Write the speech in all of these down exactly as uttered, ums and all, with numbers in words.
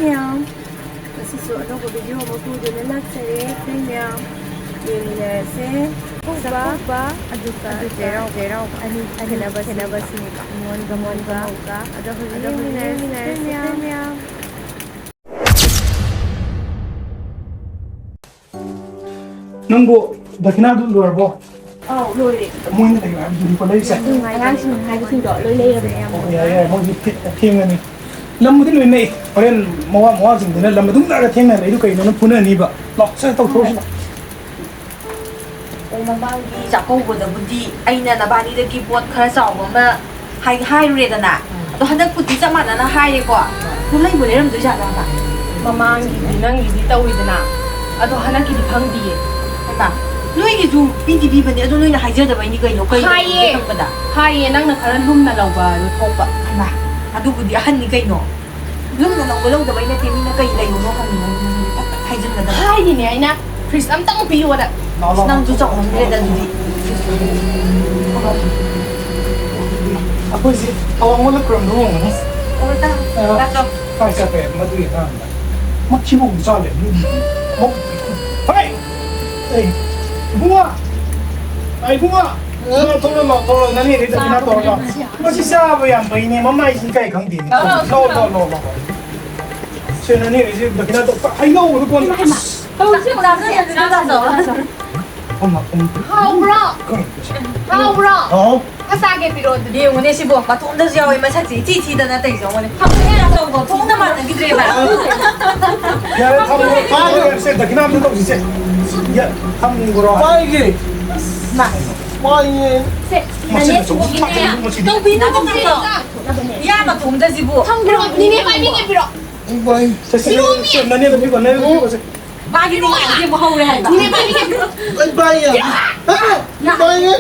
ꯃꯌꯥꯝ, ꯉꯁꯤꯁꯨ ꯑꯅꯧꯕ ꯚꯤꯗꯤꯑꯣ ꯑꯃ ꯄꯨꯗꯨꯅ ꯂꯥꯛꯆꯔꯦ꯫ ꯑꯩꯈꯣꯏ ꯃꯌꯥꯝ ꯌꯦꯡꯃꯤꯟꯅꯔꯁꯦ꯫ ꯆꯥꯛꯀꯧꯕ, ꯑꯗꯨꯒ ꯆꯩꯔꯥꯎꯕ, ꯆꯩꯔꯥꯎꯕ ꯑꯅꯤ, ꯑꯅꯤ ꯈꯦꯠꯅꯕꯁꯤꯅꯦꯕ, ꯈꯦꯠꯅꯕꯁꯤꯅꯦꯕ꯫ ꯅꯤꯉꯣꯜꯒ ꯃꯧꯒ꯫ ꯑꯗꯣ ꯍꯧꯖꯤꯛ ꯑꯗꯣ ꯍꯧꯖꯤꯛ ꯌꯦꯡꯃꯤꯟꯅꯔꯁꯦ, ꯌꯦꯡꯃꯤꯟꯅꯔꯁꯦ ꯑꯩꯈꯣꯏ ꯃꯌꯥꯝ꯫ ꯅꯪꯕꯨ ꯗꯈꯤꯅꯥꯗꯨ ꯂꯣꯏꯔꯕꯣ? ꯑꯧ, ꯂꯣꯏꯔꯦ꯫ ꯃꯣꯏꯅ ꯂꯩꯌꯨ ꯍꯥꯏꯕꯗꯨꯅꯤꯀꯣ ꯂꯩꯔꯤꯁꯦ? ꯎꯝ, ꯑꯉꯥꯡꯁꯤꯡ ꯍꯥꯏꯕꯁꯤꯡꯗꯣ ꯂꯣꯏ ꯂꯩꯔꯕꯅꯦ, ꯌꯥꯝ ꯑꯣ, ꯌꯥꯏ, ꯌꯥꯏ, ꯃꯣꯏꯗꯤ ꯊꯦꯡꯉꯅꯤ꯫ ꯂꯝꯕꯨꯗꯤ ꯂꯣꯏ ꯅꯛꯏ꯫ ꯍꯣꯔꯦꯟ ꯃꯋꯥ ꯃꯋꯥꯁꯤꯡꯗꯨꯅ ꯂꯝ ꯑꯗꯨꯝ ꯂꯥꯛꯑꯒ ꯊꯦꯡꯅ ꯂꯩꯗꯨ ꯀꯩꯅꯣ? ꯅꯪ ꯐꯨꯅꯅꯤꯕ꯫ ꯂꯥꯎ, ꯁꯠ ꯇꯧꯊꯣꯛꯎꯁꯤ ꯂꯥꯎ꯫ ꯑꯣ, ꯃꯃꯥꯡꯒꯤ ꯆꯥꯛꯀꯧꯕꯗꯕꯨꯗꯤ ꯑꯩꯅ ꯅꯕꯥꯅꯤꯗꯒꯤ ꯄꯣꯠ ꯈꯔ ꯆꯥꯎꯕ ꯑꯃ ꯍꯥꯏ-, ꯍꯥꯏꯔꯨꯔꯦꯗꯅ꯫ ꯎꯝ꯫ ꯑꯗꯣ ꯍꯟꯗꯛꯄꯨꯗꯤ ꯆꯞ ꯃꯥꯟꯅꯅ ꯍꯥꯏꯔꯦꯀꯣ꯫ ꯑꯗꯣ ꯂꯩꯕꯨ ꯂꯩꯔꯝꯗꯣꯏꯖꯥꯠꯂꯕ? ꯃꯃꯥꯡꯒꯤꯗꯤ ꯅꯪꯒꯤꯗꯤ ꯇꯧꯋꯤꯗꯅ, ꯑꯗꯣ ꯍꯟꯗꯛꯀꯤꯗꯤ ꯈꯪꯗꯤꯌꯦ꯫ ꯍꯩꯃꯥ, ꯅꯣꯏꯒꯤꯁꯨ ꯄꯤꯗꯤ ꯄꯤꯕꯅꯦ, ꯑꯗꯣ ꯅꯣꯏꯅ ꯍꯥꯏꯖꯗꯕꯩꯅꯤ ꯀꯩꯅꯣ? ꯀꯩꯅꯣ ꯍꯥꯏꯌꯦ꯫ ꯈꯪꯕꯗ? ꯍꯥꯏꯌꯦ, ꯅꯪꯅ ꯈꯔ ꯂꯨꯝꯅ ꯂꯧꯕ ꯑꯗꯨ ꯊꯣꯛꯄ꯫ ꯍꯩꯃꯥ, ꯑꯗꯨꯕꯨꯗꯤ ꯑꯍꯟꯅꯤ ꯀꯩꯅꯣ꯫ ꯂꯨꯝꯅ ꯂꯧꯕ ꯂꯧꯗꯕꯩ ꯅꯠꯇꯦ, ꯃꯤꯅ ꯀꯩ ꯂꯩꯕꯅꯣ ꯍꯪꯉꯤꯅꯣ ꯐꯠ ꯐꯠ ꯍꯥꯏꯖꯤꯟꯒꯗꯕ꯫ ꯍꯥꯏꯔꯤꯅꯦ ꯑꯩꯅ, ꯐ꯭ꯔꯤꯖ ꯑꯝꯇꯪ ꯄꯤꯌꯣꯅ꯫ ꯂꯥꯎ, ꯂꯥꯎ꯫ ꯅꯪꯁꯨ ꯆꯥꯎꯃꯟꯈ꯭ꯔꯦꯗ ꯑꯗꯨꯗꯤ꯫ ꯑꯩꯈꯣꯏꯁꯦ ꯑꯋꯥꯡꯕ ꯂꯩꯀ꯭ꯔꯝꯗ ꯍꯣꯡꯒꯅꯤ꯫ ꯑꯣ, ꯇꯥ-, ꯑ, ꯇꯥ-, ꯇꯥ-, ꯀꯥꯏ ꯆꯠꯈ꯭ꯔꯦ ꯃꯗꯨꯒꯤ ꯑꯉꯥꯡꯗ? ꯃꯊꯤꯕꯣꯡ ꯆꯥꯂꯦ꯫ ꯃꯧ-, ꯍꯩ! ꯑꯩ, ꯏꯕꯨꯡꯉꯣ! ꯑꯩ, ꯏꯕꯨꯡꯉꯣ! ꯊꯣꯛꯂꯛꯑꯣ, ꯊꯣꯛꯂꯛꯑꯣ, ꯊꯣꯛꯂꯛꯑꯣ, ꯅꯪ ꯍꯦꯛ ꯍꯦꯛꯇ ꯀꯩꯅꯣ ꯇꯧꯔꯒ꯫ ꯃꯁꯤ ꯆꯥꯕ ꯌꯥꯝ ꯐꯩꯅꯦ, ꯃꯃꯥꯏꯁꯤ ꯀꯥꯏ ꯈꯪꯗꯦꯅꯦ꯫ ꯂꯥꯛꯑꯣ, ꯂꯥꯛꯑꯣ, ꯂꯥꯛꯑꯣ, ꯂꯥꯛꯑꯣ, ꯂꯥꯛꯑꯣ꯫ ꯁꯦ, ꯅꯪ ꯍꯦꯛ ꯍꯦꯛ ꯗꯈꯤꯅꯥ ꯇꯧ-, ꯍꯩꯅꯧ ꯑꯗꯨ ꯀꯣꯟ-, ꯍꯧꯖꯤꯛ ꯂꯥꯛꯑꯣ, ꯂꯥꯛꯑꯣ, ꯂꯥꯛꯑꯣ꯫ ꯐꯝꯃꯣ, ꯐꯝꯃꯣ꯫ ꯍꯥꯎꯕ꯭ꯔꯣ? ꯀꯩꯅꯣ? ꯍꯥꯎꯕ꯭ꯔꯣ? ꯍꯥꯎ꯫ ꯈꯔ ꯆꯥꯒꯦ ꯄꯤꯔꯛꯑꯣ ꯑꯗꯨꯗꯤ꯫ ꯌꯦꯡꯉꯨꯅꯦ ꯁꯤꯕꯣ, ꯃꯇꯣꯝꯗꯁꯨ ꯌꯥꯎꯋꯦ, ꯃꯁꯛꯁꯦ ꯏꯊꯤ ꯊꯤꯗꯅ ꯇꯧꯔꯤꯁꯦ ꯌꯦꯡꯉꯨꯅꯦ꯫ ꯐꯝꯃꯨꯅꯦ, ꯑꯆꯧꯕ, ꯊꯣꯡꯒ ꯃꯥꯟꯅꯈꯤꯗ꯭ꯔꯦꯕ꯫ ꯌꯥꯔꯦ, ꯊꯝꯃꯣ, ꯊꯝꯃꯣ, ꯌꯥꯔꯦ, ꯁꯦ, ꯗꯈꯤꯅꯥ ꯑꯝꯇ ꯇꯧꯁꯤꯁꯦ꯫ ꯌꯥ-, ꯊꯝꯈ꯭ꯔꯣ꯫ ꯄꯥꯏꯒꯦ꯫ ꯃꯥ꯫ ꯄꯥꯏꯒꯦ꯫ ꯁꯦ, ꯃꯁꯤꯅ ꯅꯅꯦ ꯆꯧ ꯁꯤꯕꯣꯛꯀꯤꯅꯦ꯫ ꯐꯥꯠꯇꯣꯛꯄꯁꯤꯗꯤ꯫ ꯇꯧꯕꯤꯅꯕ ꯀꯩꯅꯣ? ꯏꯌꯥ ꯃꯇꯣꯝꯗꯁꯤꯕꯨ꯫ ꯊꯝꯈ꯭ꯔꯣ, ꯅꯤꯅꯦ ꯄꯥꯏꯕꯤꯒꯦ ꯄꯤꯔꯛꯑꯣ꯫ ꯄꯥꯏ-, ꯁꯦ, ꯁꯦ, ꯁꯦ, ꯅꯅꯦꯗ ꯄꯤꯈꯣ, ꯅꯅꯦꯗ ꯄꯤꯈꯣ, ꯁꯦ꯫ ꯃꯥꯒꯤ ꯅꯤꯡꯉꯥꯏꯗꯤ ꯑꯃꯨꯛ ꯍꯧꯔꯦ ꯍꯥꯏꯕ꯫ ꯅꯤꯅꯦ ꯄꯥꯏꯕꯤꯒꯦ ꯄꯤꯔꯛꯑꯣ꯫ ꯑꯩ ꯄꯥꯏꯒꯦ꯫ ꯄꯥꯏꯒꯦ꯫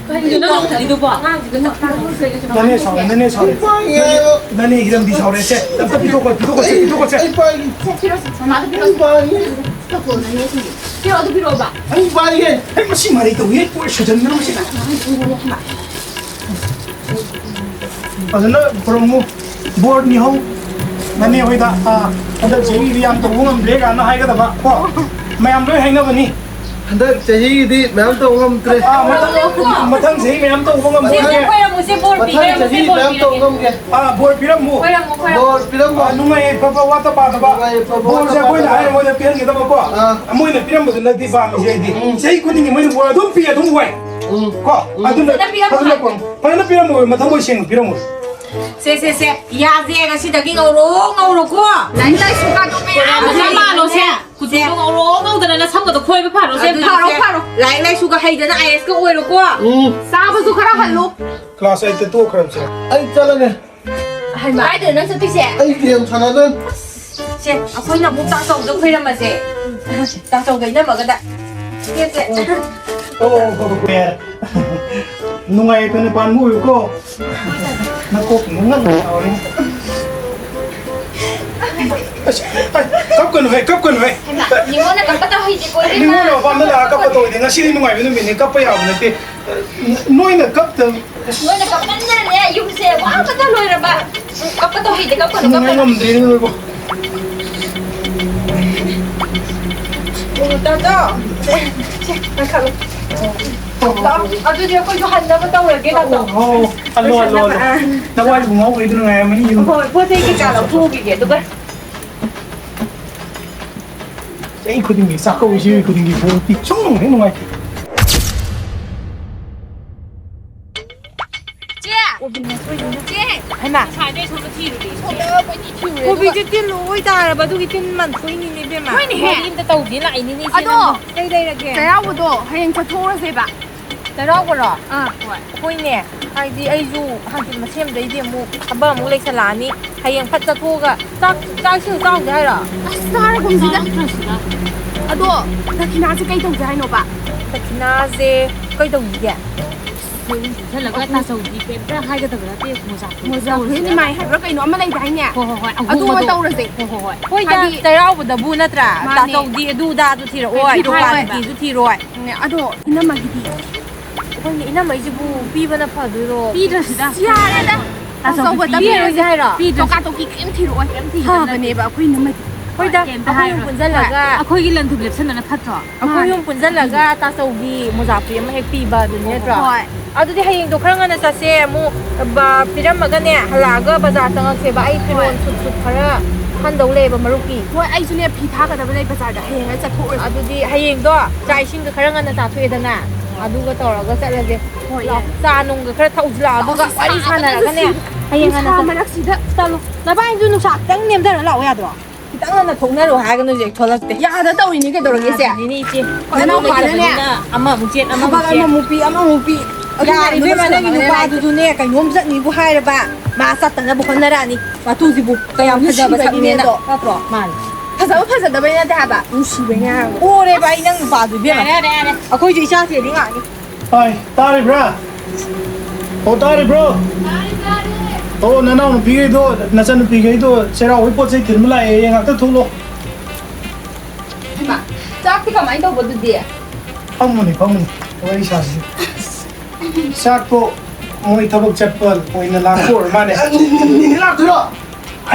ꯀꯔꯤꯅꯣ ꯅꯪ ꯇꯧꯔꯤꯗꯨꯕꯣ? ꯑꯉꯥꯡꯁꯤꯒ ꯆꯞ ꯃꯥꯟꯅꯩ꯫ ꯅꯅꯦ ꯁꯥꯎꯔꯦ, ꯅꯅꯦ ꯁꯥꯎꯔꯦ꯫ ꯄꯥꯏꯒꯦ ꯍꯥꯏꯕ꯫ ꯅꯅꯦ ꯏꯔꯝꯗꯤ ꯁꯥꯎꯔꯦ꯫ ꯁꯦ, ꯑꯝꯇ ꯄꯤꯊꯣꯛꯈꯣ, ꯄꯤꯊꯣꯛꯈꯣ, ꯁꯦ, ꯄꯤꯊꯣꯛꯈꯣ, ꯁꯦ꯫ ꯑꯩ ꯄꯥꯏꯒꯦ꯫ ꯁꯦ, ꯄꯤꯔꯛꯑꯣ, ꯁꯦ, ꯃꯃꯥꯗ ꯄꯤꯔꯛꯑꯣ꯫ ꯑꯩ ꯄꯥꯏꯒꯦ꯫ ꯄꯤꯔꯛꯑꯣ, ꯅꯅꯦꯁꯤꯡꯒꯤ꯫ ꯄꯤꯔꯛꯑꯣ, ꯑꯗꯨ ꯄꯤꯔꯛꯑꯣꯕ꯫ ꯑꯩ ꯄꯥꯏꯒꯦ꯫ ꯑꯩ ꯃꯁꯤ ꯃꯔꯩ ꯇꯧꯏ, ꯄꯣꯠ ꯁꯨꯖꯟꯗꯅ ꯃꯁꯤ꯫ ꯐꯖꯅ ꯈꯨꯔꯨꯝꯃꯨ꯫ ꯕꯣꯔ ꯅꯤꯍꯧ꯫ ꯅꯅꯦ ꯍꯣꯏꯗ, ꯑꯥ, ꯍꯟꯗꯛ ꯆꯍꯤꯒꯤꯗꯤ ꯌꯥꯝ ꯇꯧꯕ ꯉꯝꯗ꯭ꯔꯦ ꯀꯥꯏꯅ ꯍꯥꯏꯒꯗꯕ ꯀꯣ꯫ ꯃꯌꯥꯝ ꯂꯣꯏ ꯍꯥꯏꯅꯕꯅꯤ꯫ ꯍꯟꯗꯛ ꯆꯍꯤꯒꯤꯗꯤ ꯃꯌꯥꯝ ꯇꯧꯕ ꯉꯝꯗ꯭ꯔꯦ꯫ ꯑꯥ, ꯃꯊꯪ, ꯃꯊꯪ ꯆꯍꯤ ꯃꯌꯥꯝ ꯇꯧꯕ ꯉꯝꯗ꯭ꯔꯦ꯫ ꯃꯊꯪ ꯆꯍꯤ ꯃꯌꯥꯝ ꯇꯧꯕ ꯉꯝꯒꯦ꯫ ꯑꯥ, ꯕꯣꯔ ꯄꯤꯔꯝꯃꯨ꯫ ꯈꯣꯏꯔꯝꯃꯨ, ꯈꯣꯏꯔꯝꯃꯨ꯫ ꯕꯣꯔ ꯄꯤꯔꯝꯃꯨ꯫ ꯑꯥ, ꯅꯨꯡꯉꯥꯏ ꯌꯥꯏꯐꯕ ꯋꯥꯠꯇ ꯄꯥꯗꯕ꯫ ꯅꯨꯡꯉꯥꯏ ꯌꯥꯏꯐꯕ ꯕꯣꯔꯁꯦ ꯋꯥꯠꯇ ꯑꯩꯈꯣꯏꯅ ꯄꯥꯗꯕ꯫ ꯍꯥꯏꯔ ꯃꯣꯏꯗ ꯄꯤꯍꯟꯒꯗꯕꯀꯣ꯫ ꯑꯥ꯫ ꯃꯣꯏꯅ ꯄꯤꯔꯝꯕꯗꯨꯅꯗꯤ ꯄꯥꯝꯃꯤꯁꯦ ꯑꯩꯗꯤ꯫ ꯎꯝ꯫ ꯆꯍꯤ ꯈꯨꯗꯤꯡꯒꯤ ꯃꯣꯏꯅ ꯕꯣꯔ ꯑꯗꯨꯝ ꯄꯤ, ꯑꯗꯨꯝ ꯋꯥꯏ꯫ ꯎꯝ꯫ ꯀꯣ? ꯎꯝ꯫ ꯑꯗꯨꯅ ꯐꯖꯅ ꯄꯤꯔꯝꯃꯨ꯫ ꯐꯖꯅ ꯄꯤꯔꯝꯃꯨ, ꯃꯊꯃꯣꯏ ꯁꯦꯡꯅ ꯄꯤꯔꯝꯃꯨ꯫ ꯁꯦ, ꯁꯦ, ꯁꯦ, ꯌꯥꯁꯦ ꯉꯁꯤꯗꯒꯤ ꯉꯧꯔꯣ, ꯉꯧꯔꯣꯀꯣ꯫ ꯂꯥꯏꯔꯤꯛ ꯂꯥꯏꯁꯨ ꯀꯥꯗꯣ ꯃꯌꯥꯝ ꯀꯨꯆꯨꯗꯣ ꯉꯧꯔꯣ ꯉꯧꯗꯅ ꯅꯁꯝꯒꯗꯣ ꯈꯣꯏꯕ ꯐꯥꯔꯣꯁꯦ꯫ ꯑꯗꯨꯅ ꯐꯥꯔꯣ, ꯁꯦ꯫ ꯐꯥꯔꯣ꯫ ꯂꯥꯏꯔꯤꯛ ꯂꯥꯏꯁꯨꯒ ꯍꯩꯗꯅ IAS ꯀ ꯑꯣꯏꯔꯣꯀꯣ꯫ ꯎꯝ꯫ ꯆꯥꯕꯁꯨ ꯈꯔ ꯍꯜꯂꯨ꯫ Class eight ꯇ ꯇꯣꯛꯈ꯭ꯔꯕꯁꯦ꯫ ꯑꯩ ꯆꯠꯂꯒꯦ꯫ ꯍꯩꯃꯥ, ꯀꯥꯏꯗꯅꯣ ꯅꯪ ꯆꯠꯇꯣꯏꯁꯦ? ꯑꯩ game ꯁꯥꯟꯅꯗꯣꯏꯅꯤ꯫ ꯁꯦ, ꯑꯩꯈꯣꯏꯅ ꯑꯃꯨꯛ ꯇꯥꯆꯧꯗ ꯈꯣꯏꯔꯝꯃꯁꯦ꯫ ꯇꯥꯆꯧꯒ ꯏꯅꯝꯃꯒꯗ꯫ ꯁꯦ, ꯁꯦ꯫ ꯑꯣ, ꯑꯣ, ꯑꯣ, ꯑꯣ, ꯌꯥꯔꯦ꯫ ꯅꯨꯡꯉꯥꯏ ꯌꯥꯏꯐꯅ ꯄꯥꯟꯕ ꯑꯣꯏꯌꯨꯀꯣ꯫ ꯅꯀꯣꯛ ꯉꯛ ꯉꯛ ꯂꯥꯎꯔꯦ꯫ ꯑꯁ, ꯑꯩ, ꯀꯞꯀꯅꯨꯍꯦ, ꯀꯞꯀꯅꯨꯍꯦ꯫ ꯍꯩꯃꯥ, ꯅꯤꯉꯣꯜꯅ ꯀꯞꯄ ꯇꯧꯍꯩꯗꯦꯀꯣ, ꯏꯕꯦꯝꯃ꯫ ꯅꯤꯉꯣꯜꯅ ꯃꯄꯥꯝꯗ ꯂꯥꯛꯑ ꯀꯞꯄ ꯇꯧꯍꯩꯗꯦ꯫ ꯉꯁꯤꯗꯤ ꯅꯨꯡꯉꯥꯏꯕ ꯅꯨꯃꯤꯠꯅꯤ, ꯀꯞꯄ ꯌꯥꯕ ꯅꯠꯇꯦ꯫ ꯅꯣꯏꯅ ꯀꯞꯇ- ꯅꯣꯏꯅ ꯀꯞꯃꯟꯗꯅꯅꯦ, ꯌꯨꯝꯁꯦ ꯋꯥꯕꯗ ꯂꯣꯏꯔꯕ꯫ ꯀꯞꯄ ꯇꯧꯍꯩꯗꯦ, ꯀꯞꯀꯅꯨ, ꯅꯨꯡꯉꯥꯏ ꯀꯞꯀꯅꯨ꯫ ꯉꯝꯗ꯭ꯔꯦꯅꯦ ꯅꯣꯏꯕꯨ꯫ ꯑꯣ, ꯇꯥꯗꯣ꯫ ꯁꯦ, ꯁꯦ, ꯀꯥꯈꯠꯂꯣ꯫ ꯂꯥꯛꯑꯣ, ꯑꯗꯨꯗꯤ ꯑꯩꯈꯣꯏꯁꯨ ꯍꯟꯅꯕ ꯇꯧꯔꯒꯦ, ꯇꯥꯗꯣ꯫ ꯑꯣ, ꯍꯜꯂꯣ, ꯍꯜꯂꯣ, ꯍꯜꯂꯣ꯫ ꯑꯥ꯫ ꯅꯋꯥꯏꯕꯨ ꯉꯥꯎꯈ꯭ꯔꯦꯗꯣ ꯅꯨꯡꯉꯥꯏꯔꯝꯃꯅꯤ ꯌꯨꯝ꯫ ꯍꯣꯏ, ꯄꯣꯠ ꯆꯩ ꯀꯩꯀꯥ ꯂꯧꯊꯣꯛꯎꯈꯤꯒꯦ, ꯑꯗꯨꯒ꯫ ꯆꯍꯤ ꯈꯨꯗꯤꯡꯒꯤ ꯆꯥꯛꯀꯧꯕ ꯏꯆꯦ ꯈꯨꯗꯤꯡꯒꯤ ꯕꯣꯔ ꯄꯤ ꯁꯨꯡꯅꯨꯡ ꯍꯦꯛ ꯅꯨꯡꯉꯥꯏꯇꯦ꯫ ꯆꯦ! ꯆꯦ! ꯍꯩꯃꯥ! ꯉꯁꯥꯏꯗꯩ ꯁꯣꯝꯗ ꯊꯤꯔꯨꯔꯦ, ꯏꯆꯦ꯫ ꯁꯣꯝꯗ ꯀꯣꯏꯊꯤ ꯊꯤꯔꯨꯔꯦ, ꯀꯣꯕꯤꯁꯦ ꯑꯗꯨꯒ ꯇꯤꯟ ꯂꯣꯏ ꯇꯥꯔꯕ, ꯑꯗꯨꯒꯤ ꯇꯤꯟ ꯃꯟꯊꯣꯛꯏꯅꯤꯅꯦ, ꯏꯕꯦꯝꯃ꯫ ꯍꯣꯏꯅꯦꯍꯦ꯫ ꯋꯥꯔꯤ ꯑꯝꯇ ꯇꯧꯗꯦ ꯂꯥꯛꯏꯅꯤꯅꯦ, ꯏꯆꯦ, ꯑꯗꯣ ꯅꯪꯕꯣ꯫ ꯀꯩ ꯂꯩꯔꯒꯦ? ꯆꯩꯔꯥꯎꯕꯗꯣ ꯍꯌꯦꯡ ꯆꯠꯊꯣꯛꯎꯔꯁꯦꯕ꯫ ꯆꯩꯔꯥꯎꯕꯔꯣ? ꯑꯥ꯫ ꯍꯣꯏ꯫ ꯍꯣꯏꯅꯦ꯫ ꯍꯥꯏꯗꯤ ꯑꯩꯁꯨ ꯍꯪꯆꯤꯠ ꯃꯁꯦꯝꯗꯩꯗꯤ ꯑꯃꯨꯛ ꯊꯕꯛ ꯑꯃꯨꯛ ꯂꯩꯁꯜꯂꯛꯑꯅꯤ꯫ ꯍꯌꯦꯡ ꯐꯠ ꯆꯠꯊꯣꯛꯑꯒ ꯆꯥꯛ, ꯆꯥꯛ ꯏꯁꯤꯡ ꯆꯥꯎꯁꯦ ꯍꯥꯏꯔꯣ? ꯑꯁ, ꯆꯥꯔꯒꯨꯝꯁꯤꯗ꯫ ꯆꯥꯔꯒꯨꯝꯁꯤꯗ꯫ ꯑꯗꯣ ꯗꯈꯤꯅꯥꯁꯦ ꯀꯩ ꯇꯧꯁꯦ ꯍꯥꯏꯅꯣꯕ? ꯗꯈꯤꯅꯥꯁꯦ ꯀꯩ ꯇꯧꯁꯤꯒꯦ? ꯁꯦꯜ ꯄꯨꯁꯜꯂꯒ ꯇꯥꯆꯧꯗꯤ ꯀꯩꯝꯇ ꯍꯥꯏꯒꯗꯕ ꯅꯠꯇꯦ, ꯃꯣꯖꯥ ꯐꯨꯔꯤꯠ ꯃꯣꯖꯥ ꯐꯨꯔꯤꯠ ꯇꯧꯔꯁꯤꯔ? ꯏꯃꯥꯏ ꯍꯥꯏꯕ꯭ꯔꯥ ꯀꯩꯅꯣ ꯑꯃ ꯂꯩꯗꯥꯏꯅꯦ? ꯍꯣꯏ, ꯍꯣꯏ, ꯍꯣꯏ, ꯑꯗꯨꯃ ꯑꯍꯣꯡꯕꯗꯣ꯫ ꯇꯧꯔꯁꯦ꯫ ꯍꯣꯏ, ꯍꯣꯏ, ꯍꯣꯏ꯫ ꯍꯣꯏꯗ, ꯍꯥꯏꯗꯤ ꯆꯩꯔꯥꯎꯕꯗꯕꯨ ꯅꯠꯇ꯭ꯔꯥ? ꯃꯥꯅꯦ꯫ ꯇꯥꯆꯧꯗꯤ ꯑꯗꯨ ꯑꯗꯥꯗꯨ ꯊꯤꯔꯛꯑꯣꯏ, ꯊꯤꯔꯣꯏ, ꯗꯨꯀꯥꯟꯒꯤꯁꯨ ꯊꯤꯔꯣꯏ꯫ ꯎꯝ, ꯑꯗꯣ ꯏꯅꯝꯃꯒꯤꯗꯤ? ꯑꯩꯈꯣꯏꯅ ꯏꯅꯝꯃꯩꯁꯤꯕꯨ ꯄꯤꯕꯅ ꯐꯗꯣꯏꯔꯣ? ꯄꯤꯗ꯭ꯔꯁꯤꯗ꯫ ꯌꯥꯔꯦꯗ꯫ ꯑꯆꯧꯕ ꯇꯞꯄꯤꯔꯣꯏꯁꯦ ꯍꯥꯏꯔꯣ? ꯄꯤꯗ꯭ꯔꯁꯨ ꯇꯣꯀꯥ ꯇꯣꯀꯤ ꯀꯔꯤꯝ ꯊꯤꯔꯛꯑꯣꯏ, ꯀꯔꯤꯝ ꯊꯤꯗꯅ ꯐꯕꯅꯦꯕ ꯑꯩꯈꯣꯏ ꯏꯅꯝꯃꯗꯤ꯫ ꯍꯣꯏꯗ, ꯀꯩꯝꯇ ꯑꯩꯈꯣꯏ ꯑꯍꯨꯝ ꯍꯥꯏꯔꯣꯏ꯫ ꯄꯨꯟꯁꯤꯜꯂꯒ ꯍꯣꯏ, ꯑꯩꯈꯣꯏꯒꯤ ꯂꯟ ꯊꯨꯝ ꯂꯦꯞꯁꯟꯕꯅ ꯐꯠꯇ꯭ꯔꯣ? ꯑꯩꯈꯣꯏ ꯑꯍꯨꯝ ꯄꯨꯟꯁꯤꯜꯂꯒ ꯇꯥꯆꯧꯒꯤ ꯃꯣꯖꯥ ꯐꯨꯔꯤꯠ ꯑꯃ ꯍꯦꯛ ꯄꯤꯕ ꯑꯗꯨꯅꯤ ꯅꯠꯇ꯭ꯔꯣ? ꯍꯣꯏ꯫ ꯑꯗꯨꯗꯤ ꯍꯌꯦꯡꯗꯣ ꯈꯔ ꯉꯟꯅ ꯆꯠꯁꯦ꯫ ꯑꯃꯨꯛ ꯕ-, ꯄꯤꯔꯝꯃꯒꯅꯦ, ꯍꯜꯂꯛꯑꯒ ꯕꯖꯥꯔ ꯆꯪꯉꯛꯁꯦꯕ꯫ ꯑꯩ ꯐꯤꯔꯣꯜ ꯍꯣꯏ꯫ ꯁꯨꯠ ꯁꯨꯠ ꯈꯔ ꯈꯟꯗꯧ ꯂꯩꯌꯦꯕ ꯃꯔꯨꯞꯀꯤ꯫ ꯍꯣꯏ, ꯑꯩꯁꯨꯅꯦ ꯐꯤ ꯊꯥꯒꯗꯕ ꯂꯩ ꯕꯖꯥꯔꯗ, ꯍꯌꯦꯡ ꯍꯦꯛ ꯆꯠꯊꯣꯛꯎꯔꯁꯤ꯫ ꯑꯗꯨꯗꯤ ꯍꯌꯦꯡꯗꯣ ꯆꯥꯛ ꯏꯁꯤꯡꯒ ꯈꯔ ꯉꯟꯅ ꯆꯥꯊꯣꯛꯑꯦꯗꯅ, ꯑꯗꯨꯒ ꯇꯧꯔꯒ ꯆꯠꯂꯁꯦ꯫ ꯍꯣꯏ, ꯂꯥꯛꯑꯣ, ꯌꯥꯏ꯫ ꯆꯥ ꯅꯨꯡꯒ ꯈꯔ ꯊꯛꯎꯁꯤ ꯂꯥꯛꯑꯣ, ꯑꯗꯨꯒ ꯑꯁ, ꯋꯥꯔꯤ ꯁꯥꯕꯗꯁꯨ ꯁꯥꯟꯅꯔꯒꯅꯦ, ꯁꯤ ꯍꯌꯦꯡ ꯉꯟꯅ ꯅꯨꯡꯁꯥ ꯆꯠ-, ꯃꯔꯛꯁꯤꯗ꯫ ꯆꯠꯂꯣ꯫ ꯅꯕꯥꯏꯅꯤꯁꯨ ꯅꯨꯡꯁꯥ ꯈꯤꯇꯪ ꯅꯦꯝꯊꯔ ꯂꯥꯛꯑꯣ ꯌꯥꯗ꯭ꯔꯣ? ꯈꯤꯇꯪ ꯉꯟꯅ ꯊꯣꯛꯅꯔꯣ ꯍꯥꯏꯒꯅꯨ, ꯍꯧꯖꯤꯛ ꯊꯣꯛꯂꯛꯇꯦ꯫ ꯌꯥꯗ ꯇꯧꯔꯤꯅꯤ ꯀꯩꯗꯧꯔꯒꯦ, ꯏꯆꯦ? ꯌꯥꯗ꯭ꯔꯤꯅꯤꯅꯦ, ꯏꯆꯦ꯫ ꯅꯅꯥꯎꯄꯥꯅꯅꯦ꯫ ꯂꯩꯇꯕꯅꯤꯅ ꯑꯃꯃꯨꯛ ꯆꯦꯟ, ꯑꯃꯃꯨꯛ ꯊꯕꯛ ꯆꯦꯟ꯫ ꯑꯃꯃꯨꯛ ꯄꯤ, ꯑꯃꯃꯨꯛ ꯄꯤ꯫ ꯑꯗꯨꯅ ꯌꯥꯔꯦ, ꯏꯕꯦꯝꯃ, ꯏꯕꯦꯝꯃ, ꯅꯪꯒꯤ ꯅꯨꯡꯁꯤꯕꯅꯦ ꯅꯨꯄꯥꯗꯨꯁꯨꯅꯦ, ꯀꯩꯅꯣꯝ ꯆꯠꯅꯤꯕꯨ ꯍꯥꯏꯔꯕ, ꯃꯥ ꯆꯠꯇꯅꯕ ꯍꯣꯠꯅꯔꯛꯑꯅꯤ꯫ ꯃꯇꯨꯁꯤꯕꯨ ꯀꯌꯥꯝ ꯐꯖꯕ ꯅꯨꯡꯁꯤꯕꯅꯤꯅꯦ ꯁꯛꯅꯦꯅ, ꯑꯗꯣ꯫ ꯅꯠꯇ꯭ꯔꯣ? ꯃꯥꯅꯤ꯫ ꯐꯖꯕ ꯐꯖꯗꯕꯩ ꯅꯠꯇꯦ ꯍꯥꯏꯕ, ꯅꯨꯡꯁꯤꯕꯩꯅꯦ ꯍꯥꯏꯕ꯫ ꯑꯣꯔꯦꯕ ꯑꯩ ꯅꯪ ꯅꯨꯄꯥꯗꯨ, ꯏꯕꯦꯝꯃ꯫ ꯌꯥꯔꯦ, ꯌꯥꯔꯦ, ꯌꯥꯔꯦ꯫ ꯑꯩꯈꯣꯏꯁꯨ ꯏꯆꯥꯁꯦꯗꯤ ꯉꯥꯛꯅꯤ꯫ ꯍꯣꯏ, ꯇꯥꯔꯤꯕ꯭ꯔꯥ? ꯑꯣ, ꯇꯥꯔꯤꯕ꯭ꯔꯣ? ꯑꯣ, ꯅꯅꯥꯎ ꯅꯨꯄꯤꯈꯩꯗꯣ, ꯅꯆꯟ ꯅꯨꯄꯤꯈꯩꯗꯣ ꯆꯩꯔꯥꯎꯕꯒꯤ ꯄꯣꯠ ꯆꯩ ꯊꯤꯟꯕ ꯂꯥꯛꯑꯦ, ꯉꯥꯛꯇ ꯊꯣꯛꯂꯣ꯫ ꯍꯩꯃꯥ, ꯆꯥꯛꯇꯤ ꯀꯃꯥꯏꯅ ꯇꯧꯕ ꯑꯗꯨꯗꯤ? ꯐꯝꯃꯨꯅꯦ, ꯐꯝꯃꯨꯅꯦ, ꯋꯥꯔꯤ ꯁꯥꯁꯤ꯫ ꯆꯥꯛꯇꯣ ꯃꯣꯏ ꯊꯕꯛ ꯆꯠꯄ ꯑꯣꯏꯅ ꯂꯥꯛꯄ ꯑꯣꯏꯔ ꯃꯥꯅꯦ꯫ ꯅꯤꯅꯦ ꯂꯥꯛꯇꯣꯏꯔꯣ?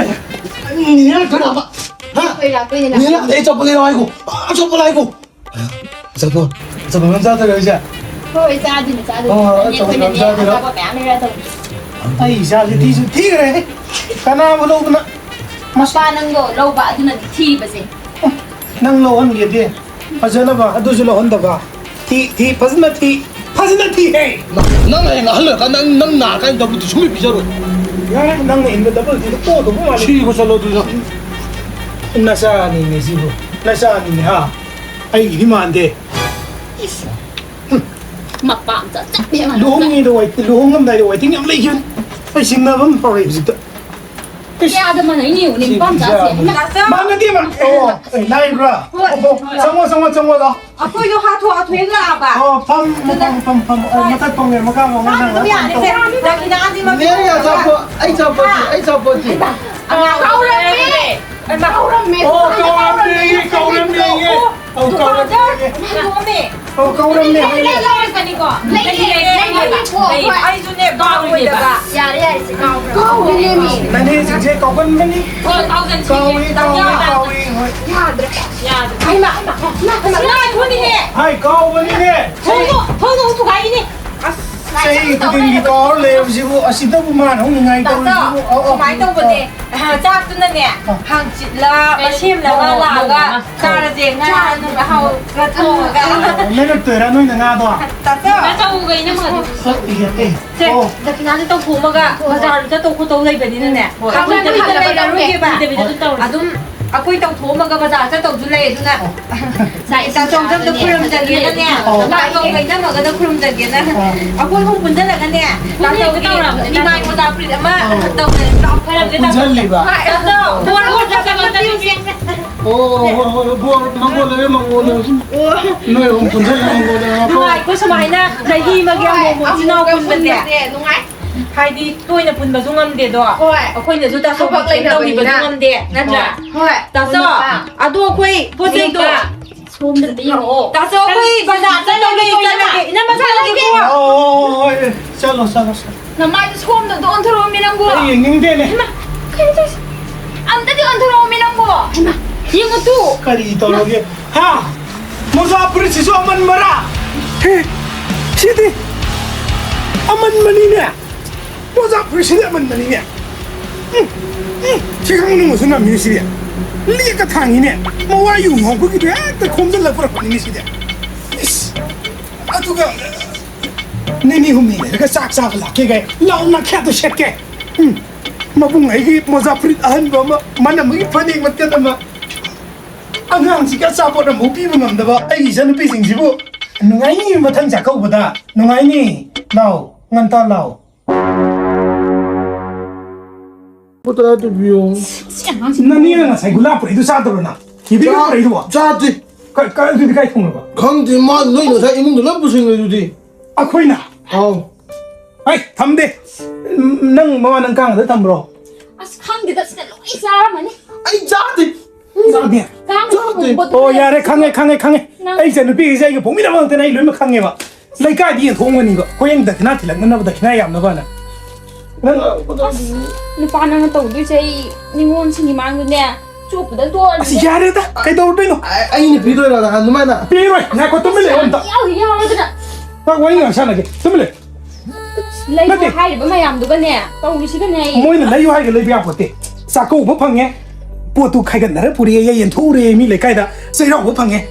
ꯅꯤꯅꯦ ꯂꯥꯛꯇꯣꯏꯔꯕ? ꯍꯥ? ꯂꯥꯛꯇꯣꯏꯅꯦ, ꯂꯥꯛꯇꯣꯏꯅꯦ꯫ ꯅꯤꯅꯦ ꯂꯥꯛꯇꯣꯏꯅꯦ, ꯑꯆꯥꯄꯣꯠ ꯂꯩꯔꯛꯑꯣ ꯍꯥꯏꯈꯣ꯫ ꯑꯆꯥꯄꯣꯠ, ꯑꯆꯥꯄꯣꯠ ꯑꯃ ꯆꯥꯗꯣꯏꯔꯣ ꯍꯥꯏꯁꯦ? ꯍꯣꯏ, ꯆꯥꯗꯣꯏꯅꯦ, ꯆꯥꯗꯣꯏꯅꯦ꯫ ꯑꯣ, ꯑꯗꯨꯅꯦ ꯑꯆꯥꯄꯣꯠ ꯑꯩꯈꯣꯏꯅꯅꯦ ꯆꯥꯗꯣꯏꯔꯣ? ꯑꯆꯥꯄꯣꯠ ꯃꯌꯥꯝ ꯂꯩꯔꯛꯑꯗꯧꯅꯦ꯫ ꯑꯩ ꯏꯆꯥꯁꯦ ꯊꯤꯁꯨ ꯊꯤꯈ꯭ꯔꯦ꯫ ꯀꯅꯥꯕꯨ ꯂꯧꯕꯅ? ꯃꯄꯥ ꯅꯪꯗꯣ ꯂꯧꯕ ꯑꯗꯨꯅꯗꯤ ꯊꯤꯔꯤꯕꯁꯦ꯫ ꯅꯪ ꯂꯧꯍꯟꯒꯦꯗꯤ ꯐꯖꯅꯕ ꯑꯗꯨꯁꯨ ꯂꯧꯍꯟꯗꯕ꯫ ꯊꯤ, ꯊꯤ, ꯐꯖꯅ ꯊꯤ, ꯐꯖꯅ ꯊꯤ ꯍꯦ! ꯅꯪ ꯍꯌꯦꯡ ꯑꯍꯜ ꯑꯣꯏꯔꯀꯥꯟꯗ ꯅꯪ, ꯅꯪ ꯅꯥꯔꯀꯥꯟꯗ ꯗꯕꯜ ꯇꯤ ꯁꯨꯡꯄꯤ ꯄꯤꯖꯔꯣꯏ꯫ ꯌꯥꯔꯦ, ꯅꯪꯅ ꯏꯟꯕ ꯗꯕꯜ ꯇꯤꯗꯣ ꯀꯣꯛ ꯑꯗꯨꯝ ꯃꯥꯜꯂꯦ꯫ ꯁꯤꯕ ꯆꯠꯂꯣ ꯑꯗꯨꯗꯤ ꯅꯪ꯫ ꯅꯆꯥꯅꯤꯅꯦ ꯁꯤꯕꯨ꯫ ꯅꯆꯥꯅꯤꯅꯦ ꯍꯥ? ꯑꯩꯒꯤꯗꯤ ꯃꯥꯟꯗꯦ꯫ ꯃꯄꯥꯝ ꯆꯠ ꯆꯠꯅꯦ ꯃꯥ꯫ ꯂꯨꯍꯣꯡꯉꯤꯗ ꯋꯥꯏ-, ꯂꯨꯍꯣꯡꯉꯝꯗꯥꯏꯗ ꯋꯥꯏꯇꯤꯡ ꯌꯥꯝ ꯂꯩꯈꯤꯕꯅꯤ꯫ ꯑꯩ ꯆꯤꯡꯅꯕ ꯑꯃ ꯐꯥꯎꯔꯛꯑꯦ ꯍꯧꯖꯤꯛꯇ꯫ ꯏꯁ! ꯀꯌꯥꯗ ꯃꯥꯟꯅꯩꯅꯦ ꯌꯦꯡꯉꯨꯅꯦ, ꯁꯤ ꯅꯨꯄꯥ ꯃꯆꯥꯁꯦ꯫ ꯄꯤꯖꯥ ꯑꯃ꯫ ꯃꯥꯟꯅꯗꯦ ꯃꯥ-, ꯑꯣ, ꯑꯦ, ꯂꯥꯛꯏꯕ꯭ꯔꯥ? ꯍꯣꯏ꯫ ꯑꯣ, ꯑꯣ, ꯆꯪꯉꯣ, ꯆꯪꯉꯣ, ꯆꯪꯉꯣ, ꯂꯥꯛꯑꯣ꯫ ꯑꯩꯈꯣꯏꯗꯣ ꯍꯥꯊꯨ ꯍꯥꯊꯨ ꯍꯦꯛ ꯂꯥꯛꯑꯕ꯫ ꯑꯣ, ꯐꯝ, ꯑꯗꯨꯅ ꯐꯝ, ꯐꯝ, ꯐꯝ꯫ ꯑꯣ, ꯍꯣꯏ꯫ ꯃꯊꯛ ꯐꯝꯒꯦ, ꯃꯈꯥ ꯐꯝꯒꯦ, ꯆꯥꯕꯗꯣ ꯅꯪ ꯌꯥꯔꯦꯁꯦ꯫ ꯅꯪ ꯗꯈꯤꯅꯥꯗꯤ ꯅꯦ, ꯑꯩ ꯑꯆꯥꯄꯣꯠ, ꯑꯩ ꯑꯆꯥꯄꯣꯠꯇꯤ, ꯑꯩ ꯑꯆꯥꯄꯣꯠꯇꯤ꯫ ꯀꯥꯎꯔꯝꯃꯦ꯫ ꯑꯣ, ꯀꯥꯎꯔꯝꯃꯦꯌꯦ, ꯀꯥꯎꯔꯝꯃꯦꯌꯦ꯫ ꯑꯣ, ꯀꯥꯎꯔꯝꯃꯦ꯫ ꯑꯣ, ꯀꯥꯎꯔꯝꯃꯦ ꯍꯥꯏꯌꯦ꯫ ꯂꯩꯔꯛꯀꯅꯤꯀꯣ꯫ ꯂꯩꯌꯦ, ꯂꯩꯌꯦ, ꯂꯩꯌꯦ꯫ ꯑꯩꯁꯨꯅꯦ ꯀꯥꯎꯔꯤꯅꯦꯕ꯫ ꯌꯥꯔꯦ, ꯌꯥꯔꯦ, ꯁꯤ ꯀꯥꯎꯈ꯭ꯔꯦ꯫ ꯀꯥꯎꯔꯤꯅꯦꯃꯤ꯫ ꯅꯅꯦꯁꯤꯡꯁꯦ ꯀꯥꯎꯒꯟꯕꯅꯤ꯫ ꯀꯥꯎꯏ, ꯀꯥꯎꯏ, ꯀꯥꯎꯏ, ꯍꯣꯏ꯫ ꯌꯥꯗ꯭ꯔꯦ꯫ ꯌꯥꯗ꯭ꯔꯦ꯫ ꯍꯩꯃꯥ, ꯍꯩꯃꯥ, ꯍꯩꯃꯥ, ꯍꯩꯃꯥ꯫ ꯍꯥꯏ, ꯀꯥꯎꯕꯅꯤꯅꯦ꯫ ꯊꯣꯡꯗꯣ, ꯊꯣꯡꯗꯣ ꯑꯃꯨꯛ ꯊꯨꯒꯥꯏꯔꯤꯅꯦ꯫ ꯑꯁ, ꯆꯍꯤ ꯈꯨꯗꯤꯡꯒꯤ ꯀꯥꯎꯔ ꯂꯩꯔꯕꯁꯤꯕꯨ, ꯑꯁꯤꯗꯕꯨ ꯃꯥꯅ ꯑꯃꯨꯛ ꯅꯤꯡꯉꯥꯏ ꯇꯧꯔꯤꯁꯤꯕꯨ꯫ ꯑꯧ, ꯑꯧ꯫ ꯁꯨꯃꯥꯏꯅ ꯇꯧꯕꯅꯦ꯫ ꯑ, ꯆꯥꯛꯇꯨꯅꯅꯦ, ꯑ꯫ ꯍꯥꯡꯆꯤꯠꯂ, ꯃꯁꯦꯝꯂ ꯑꯃ ꯂꯥꯛꯑꯒ ꯆꯥꯔꯁꯦ꯫ ꯉꯥ ꯅꯨꯡ ꯑꯍꯥꯎꯕ ꯊꯣꯡꯉꯒ꯫ ꯑ, ꯂꯩꯔꯛꯇꯣꯏꯔꯥ ꯅꯣꯏꯅ ꯉꯥꯗꯣ? ꯇꯥꯆꯧ꯫ ꯉꯥ ꯆꯥꯎꯕ ꯑꯩꯅ ꯑꯃ ꯑꯗꯨꯝ꯫ ꯑ, ꯏꯍꯦ, ꯑꯦ꯫ ꯁꯦ, ꯑꯣ꯫ ꯗꯈꯤꯅꯥꯁꯦ ꯇꯧꯊꯣꯛꯑꯝꯃꯒ ꯕꯖꯥꯔꯗ ꯆꯠꯇꯧ ꯈꯣꯠꯇꯧ ꯂꯩꯕꯅꯤꯅꯅꯦ꯫ ꯍꯣꯏ꯫ ꯍꯥꯡꯆꯤꯠꯇ ꯂꯩꯔꯔꯣꯏꯒꯦꯕ꯫ ꯂꯩꯔꯔꯣꯏꯒꯦꯕ꯫ ꯑꯗꯨꯝ ꯑꯩꯈꯣꯏ ꯇꯧꯊꯣꯛꯑꯝꯃꯒ ꯕꯖꯥꯔ ꯆꯠꯇꯧꯁꯨ ꯂꯩ, ꯑꯗꯨꯅ ꯆꯥꯛ ꯏꯁꯤꯡ ꯆꯥꯎꯖꯝꯗ ꯆꯥꯕꯅꯦ꯫ ꯈꯨꯔꯨꯝꯖꯒꯦꯅꯅꯦ, ꯑꯧ꯫ ꯂꯥꯛꯇꯧ ꯂꯩꯅꯃꯒꯗ ꯈꯨꯔꯨꯝꯖꯒꯦꯅ꯫ ꯑꯧ꯫ ꯑꯩꯈꯣꯏ ꯑꯍꯨꯝ ꯄꯨꯟꯁꯤꯜꯂꯒꯅꯦ, ꯄꯨꯟꯁꯤꯜꯂꯒ ꯇꯧꯔꯕꯅꯦ꯫ ꯅꯤꯡꯉꯥꯏ ꯃꯣꯖꯥ ꯐꯨꯔꯤꯠ ꯑꯃ ꯑꯧ꯫ ꯇꯧꯖꯦ꯫ ꯄꯨꯟꯁꯤꯜꯂꯤꯕ? ꯍꯣꯏ, ꯑꯗꯣ ꯕꯣꯔ ꯕꯣꯔ ꯆꯠꯄ ꯆꯠꯄ ꯆꯠꯄ꯫ ꯑꯣ, ꯍꯣꯏ, ꯍꯣꯏ, ꯕꯣꯔ ꯃꯪꯒꯣꯜ ꯂꯩꯔꯦ, ꯃꯪꯒꯣꯜ ꯂꯩꯔꯦ꯫ ꯑꯣ꯫ ꯅꯣꯏ ꯑꯍꯨꯝ ꯄꯨꯟꯁꯤꯜꯂꯒ ꯃꯪꯒꯣꯜ ꯂꯩꯔꯦ꯫ ꯅꯨꯡꯉꯥꯏꯀꯣ ꯁꯨꯃꯥꯏꯅ ꯆꯍꯤ ꯑꯃꯒꯤ ꯑꯃꯨꯛ ꯑꯃꯨꯛ ꯏꯆꯤꯟ ꯏꯅꯥꯎ ꯄꯨꯟꯕꯁꯦ꯫ ꯄꯨꯟꯕꯁꯦ ꯅꯨꯡꯉꯥꯏ꯫ ꯍꯥꯏꯗꯤ ꯇꯣꯏꯅ ꯄꯨꯟꯕꯁꯨ ꯉꯝꯗꯦꯗꯣ꯫ ꯍꯣꯏ꯫ ꯑꯩꯈꯣꯏꯅꯁꯨ ꯇꯥꯆꯧ ꯊꯕꯛ ꯇꯧꯕꯤꯕꯁꯨ ꯂꯩꯇꯕꯅꯤꯅ꯫ ꯉꯝꯗꯦ, ꯅꯠꯇ꯭ꯔꯥ? ꯍꯣꯏ꯫ ꯇꯥꯆꯧ, ꯏꯅꯧꯄꯥ꯫ ꯑꯗꯣ ꯑꯩꯈꯣꯏ ꯄꯣꯠ ꯆꯩꯗꯣ꯫ ꯏꯅꯧꯄꯥ, ꯁꯣꯝꯗꯗꯤ ꯌꯦꯡꯉꯛꯑꯣ꯫ ꯇꯥꯆꯧ, ꯑꯩꯈꯣꯏ ꯕꯖꯥꯔ ꯆꯠꯂꯒꯦ, ꯆꯠꯂꯒꯦ, ꯏꯅꯝꯃ ꯆꯠꯂꯒꯦꯀꯣ꯫ ꯑꯣ, ꯑꯣ, ꯑꯣ, ꯑꯣ, ꯆꯠꯂꯣ, ꯆꯠꯂꯣ, ꯆꯠꯂꯣ꯫ ꯅꯃꯥꯏꯗꯣ ꯁꯣꯝꯗ ꯑꯝꯇ ꯑꯣꯟꯊꯣꯔꯛꯑꯣꯃꯤ ꯅꯪꯕꯨ꯫ ꯑꯩ ꯌꯦꯡꯅꯤꯡꯗꯦꯅꯦ꯫ ꯍꯩꯃꯥ, ꯀꯩꯅꯣ ꯇꯧꯔꯤꯁꯦ? ꯑꯝꯇꯗꯤ ꯑꯣꯟꯊꯣꯔꯛꯑꯣꯃꯤ ꯅꯪꯕꯨ꯫ ꯍꯩꯃꯥ, ꯌꯦꯡꯉꯨ ꯇꯨ꯫ ꯀꯔꯤ ꯇꯧꯔꯒꯦ? ꯍꯥ? ꯃꯣꯖꯥ ꯐꯨꯔꯤꯠꯁꯤꯁꯨ ꯑꯃꯟꯕꯔꯥ? ꯍꯦ, ꯁꯤꯗꯤ ꯑꯃꯟꯕꯅꯤꯅꯦ꯫ ꯃꯣꯖꯥ ꯐꯨꯔꯤꯠꯁꯤꯗꯤ ꯑꯃꯟꯕꯅꯤꯅꯦ꯫ ꯎꯝ, ꯎꯝ, ꯁꯤ ꯈꯪ ꯃꯅꯨꯡꯗꯁꯨ ꯅꯝꯃꯤꯅꯦ ꯁꯤꯗꯤ꯫ ꯂꯦꯛꯀ ꯊꯥꯡꯉꯤꯅꯦ꯫ ꯃꯋꯥ ꯌꯨ ꯉꯥꯎꯕꯒꯤꯗꯣ ꯍꯦꯛꯇ ꯈꯣꯝꯖꯤꯜꯂ ꯄꯨꯔꯛꯄꯅꯤꯅꯦ ꯁꯤꯗꯤ꯫ ꯏꯁ, ꯑꯗꯨꯒ ꯅꯤꯅꯤ ꯍꯨꯝꯅꯤ ꯂꯩꯔꯒ ꯆꯥꯛ ꯆꯥꯕ ꯂꯥꯛꯀꯦ ꯀꯥꯏ ꯂꯥꯎ ꯅꯥꯈꯦꯠꯇ ꯁꯦꯠꯀꯦ꯫ ꯎꯝ, ꯃꯕꯨꯡ ꯑꯩꯒꯤ ꯃꯣꯖꯥ ꯐꯨꯔꯤꯠ ꯑꯍꯟꯕ ꯑꯃ, ꯃꯅꯝꯒꯤ ꯐꯅꯦꯛ ꯃꯇꯦꯛ ꯑꯃ, ꯑꯉꯥꯡꯁꯤꯒꯤ ꯑꯆꯥꯄꯣꯠ ꯑꯃꯐꯥꯎ ꯄꯤꯕ ꯉꯝꯗꯕ ꯑꯩꯒꯤ ꯏꯆꯟꯅꯨꯄꯤꯁꯤꯡꯁꯤꯕꯨ ꯅꯨꯡꯉꯥꯏꯅꯤ, ꯃꯊꯪ ꯆꯥꯛꯀꯧꯕꯗ ꯅꯨꯡꯉꯥꯏꯅꯤ꯫ ꯂꯥꯎ, ꯉꯟꯇꯥ ꯂꯥꯎ꯫ ꯂꯨꯄꯥ ꯇꯔꯥ ꯄꯤꯕꯤꯌꯣ꯫ ꯁꯤ ꯑꯉꯥꯡꯁꯤ ꯅꯅꯦꯅ ꯉꯁꯥꯏ ꯒꯨꯂꯥꯞ ꯄꯨꯔꯛꯏꯗꯣ ꯆꯥꯗꯕ꯭ꯔꯣ ꯅꯪ? ꯀꯤꯗꯤ ꯆꯥ-, ꯄꯨꯔꯛꯏꯗꯨꯕꯣ? ꯆꯥꯗꯦ꯫ ꯀ-, ꯀ-, ꯑꯗꯨꯗꯤ ꯀꯥꯏ ꯊꯝꯒ꯭ꯔꯕ? ꯈꯪꯗꯦ, ꯃꯥ ꯅꯣꯏ ꯉꯁꯥꯏ ꯏꯃꯨꯡꯗ ꯂꯣꯏ ꯄꯨꯁꯤꯟꯈ꯭ꯔꯦ ꯑꯗꯨꯗꯤ꯫ ꯑꯩꯈꯣꯏꯅ? ꯑꯥꯎ꯫ ꯑꯩ ꯊꯝꯗꯦ꯫ ꯅꯪ ꯃꯃꯥ ꯅꯪ ꯀꯥꯡꯗ ꯊꯝꯕ꯭ꯔꯣ? ꯑꯁ, ꯈꯪꯗꯦꯗ, ꯁꯤꯗ ꯂꯣꯏ ꯆꯥꯔꯝꯃꯅꯤ꯫ ꯑꯩ ꯆꯥꯗꯦ꯫ ꯆꯥꯗꯦ? ꯀꯥꯡ ꯆꯥꯗꯦ꯫ ꯑꯣ, ꯌꯥꯔꯦ, ꯈꯪꯉꯦ, ꯈꯪꯉꯦ, ꯈꯪꯉꯦ꯫ ꯅꯪ ꯑꯩ ꯏꯆꯟꯅꯨꯄꯤꯒꯤꯁꯦ ꯑꯩꯒ ꯄꯣꯛꯃꯤꯟꯅꯕ ꯉꯥꯛꯇꯅꯦ, ꯑꯩ ꯂꯣꯏꯅꯃꯛ ꯈꯪꯉꯦꯕ꯫ ꯂꯩꯀꯥꯏꯗꯤ ꯌꯦꯟꯊꯣꯛꯑꯝꯒꯅꯤꯕ, ꯍꯣꯔꯦꯟ ꯗꯈꯤꯅꯥ ꯊꯤꯜꯂꯛꯅꯅꯕ, ꯗꯈꯤꯅꯥ ꯌꯥꯝꯅꯕꯅ꯫ ꯅꯪ ꯅꯨꯄꯥ ꯅꯪꯅ ꯇꯧꯗꯣꯏꯁꯦ ꯑꯩ ꯅꯤꯉꯣꯜꯁꯤꯡꯒꯤ ꯃꯥꯡꯗꯅꯦ ꯆꯣꯞꯄꯗ ꯇꯣꯛꯑꯅꯤ꯫ ꯑꯁ, ꯌꯥꯔꯦꯗ, ꯀꯩꯗꯧꯔꯗꯣꯏꯅꯣ? ꯑꯩꯅ ꯄꯤꯗꯣꯏꯔꯣ ꯅꯍꯥꯟ ꯑꯗꯨꯃꯥꯏꯅ? ꯄꯤꯔꯣꯏ, ꯉꯥꯏꯈꯣ, ꯇꯨꯃꯤꯟ ꯂꯩꯌꯣ ꯑꯝꯇ꯫ ꯌꯥꯎ ꯌꯥꯎꯔꯗꯅ꯫ ꯅꯪ ꯋꯥꯔꯤ ꯉꯥꯡ ꯁꯥꯟꯅꯒꯦ, ꯇꯨꯃꯤꯟ ꯂꯩꯌꯨ꯫ ꯂꯩꯌꯣ ꯅꯠꯇꯦ꯫ ꯍꯥꯏꯔꯤꯕ ꯃꯌꯥꯝꯗꯨꯒꯅꯦ ꯇꯧꯔꯤꯁꯤꯒꯅꯦ ꯑꯩ꯫ ꯃꯣꯏꯅ ꯂꯩꯌꯨ ꯍꯥꯏꯒ ꯂꯩꯕ ꯌꯥꯄꯣꯠꯇꯦ꯫ ꯆꯥꯛꯀꯧꯕ ꯐꯪꯉꯦ, ꯄꯣꯠꯇꯨ ꯈꯥꯏꯒꯠꯅꯔ ꯄꯨꯔꯛꯑꯦ, ꯌꯦꯟꯊꯣꯛꯎꯔꯦ ꯃꯤ ꯂꯩꯀꯥꯏꯗ꯫ ꯆꯩꯔꯥꯎꯕ ꯐꯪꯉꯦ,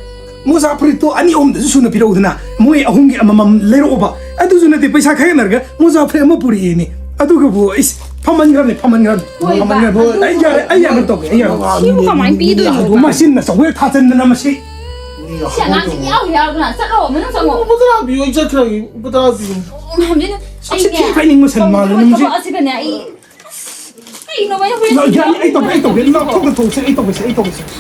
ꯃꯣꯖꯥ ꯐꯨꯔꯤꯠꯇꯣ ꯑꯅꯤ ꯑꯍꯨꯝꯗꯁꯨ ꯁꯨꯅ ꯄꯤꯔꯛꯎꯗꯅ, ꯃꯣꯏ ꯑꯍꯨꯝꯒꯤ ꯑꯃꯃꯝ ꯂꯩꯔꯛꯑꯣꯕ꯫ ꯑꯗꯨꯁꯨ ꯅꯠꯇꯦ, ꯄꯩꯁꯥ ꯈꯥꯏꯒꯠꯅꯔꯒ ꯃꯣꯖꯥ ꯐꯨꯔꯤꯠ ꯑꯃ ꯄꯨꯔꯛꯑꯦꯅꯦ꯫ ꯑꯗꯨꯒꯕꯨ ꯏꯁ, ꯐꯝꯍꯟꯈ꯭ꯔꯕꯅꯤ, ꯐꯝꯍꯟꯈ꯭ꯔꯕꯅꯤ꯫ ꯍꯣꯏꯕ꯫ ꯐꯝꯍꯟꯈ꯭ꯔꯕꯅꯤ꯫ ꯑꯩ ꯌꯥꯔꯦ, ꯑꯩ ꯌꯥꯔꯦ ꯇꯧꯒꯦ, ꯑꯩ ꯌꯥꯔꯦ꯫ ꯁꯤꯕꯨ ꯀꯃꯥꯏꯅ ꯄꯤꯗꯣꯏꯅꯣꯕ? ꯃꯆꯤꯟꯅ ꯆꯥꯎꯕꯦ ꯊꯥꯖꯟꯗꯅ ꯃꯁꯤ꯫ ꯁꯤ ꯑꯉꯥꯡꯁꯤ ꯌꯥꯎ ꯌꯥꯎꯗꯅ ꯆꯠꯂꯣ, ꯃꯅꯨꯡ ꯆꯪꯉꯣ꯫ ꯃꯣꯖꯥ ꯄꯤꯌꯣ, ꯑꯩ ꯆꯠꯈ꯭ꯔꯒꯦ꯫ ꯂꯨꯄꯥ ꯇꯔꯥ ꯄꯤꯌꯣ꯫ ꯃꯌꯥꯝꯁꯤꯅ ꯁꯛꯁꯤ ꯊꯤ ꯐꯥꯏꯅꯤꯡꯕ ꯁꯟ ꯃꯥꯜꯂꯦ ꯅꯪꯁꯤ꯫ ꯊꯕꯛ ꯑꯁꯤꯒꯅꯦ ꯑꯩ꯫ ꯑꯁ, ꯀꯩꯅꯣ ꯃꯌꯥꯝ ꯍꯣꯔꯦꯟ ꯌꯥꯅꯤ, ꯑꯩ ꯇꯧꯒꯦ, ꯑꯩ ꯇꯧꯒꯦ꯫ ꯂꯥꯎ, ꯊꯣꯛꯑꯒ ꯊꯣꯛꯁꯦ, ꯑꯩ ꯇꯧꯒꯦꯁꯦ꯫